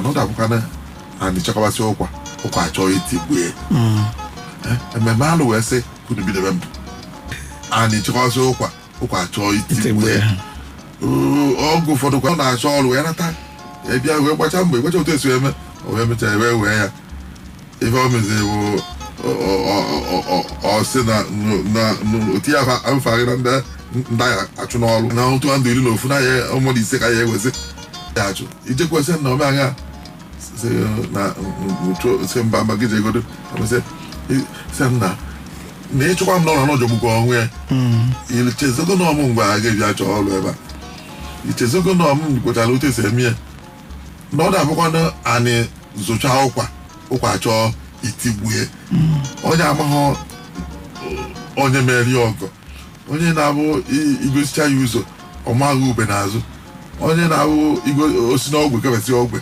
Na ọ dabụkwana anị chekwabasị ụkwa, ụkwa achọọ itigbue. Ememme alụ wee sị unu bidobe mbụ anị chekwabasị ụkwa, ụkwa achọọ itigbue. Oge ụfọdụ kwa ọ na-achọ ọrụ wee nata, ya bịa wee gbacha mbọ, gbacha otu esi eme, o wee mechaa wee wee ya. Ife o meziri bụ ọ sị na otu ya mfagharị na ndị agha achụ n'ọrụ na otu ndụ 11 na ya ụmụdụ 5 ka ya ewezi ya achụ ijekwesị na ome agha sị na sị mba mba gị jegodo sị nna na ịchụkwa m n'ọrụ n'ọjọgbukwa onwe ya. Ichezogo na ọmụ mgbe a ga-ebịa chọọ ọrụ ebe a, ichezogo na ọmụ kwechara otu esi eme ya, na ọ na-abụkwana anị zụcha ụkwa, ụkwa chọọ itigbue. Onye amaghọ onye meri ọgọ, onye na-abụ igosicha ya ụzọ, ọ maghị ube n'azụ, onye na-abụ osi n'ogwe kebesi ogwe.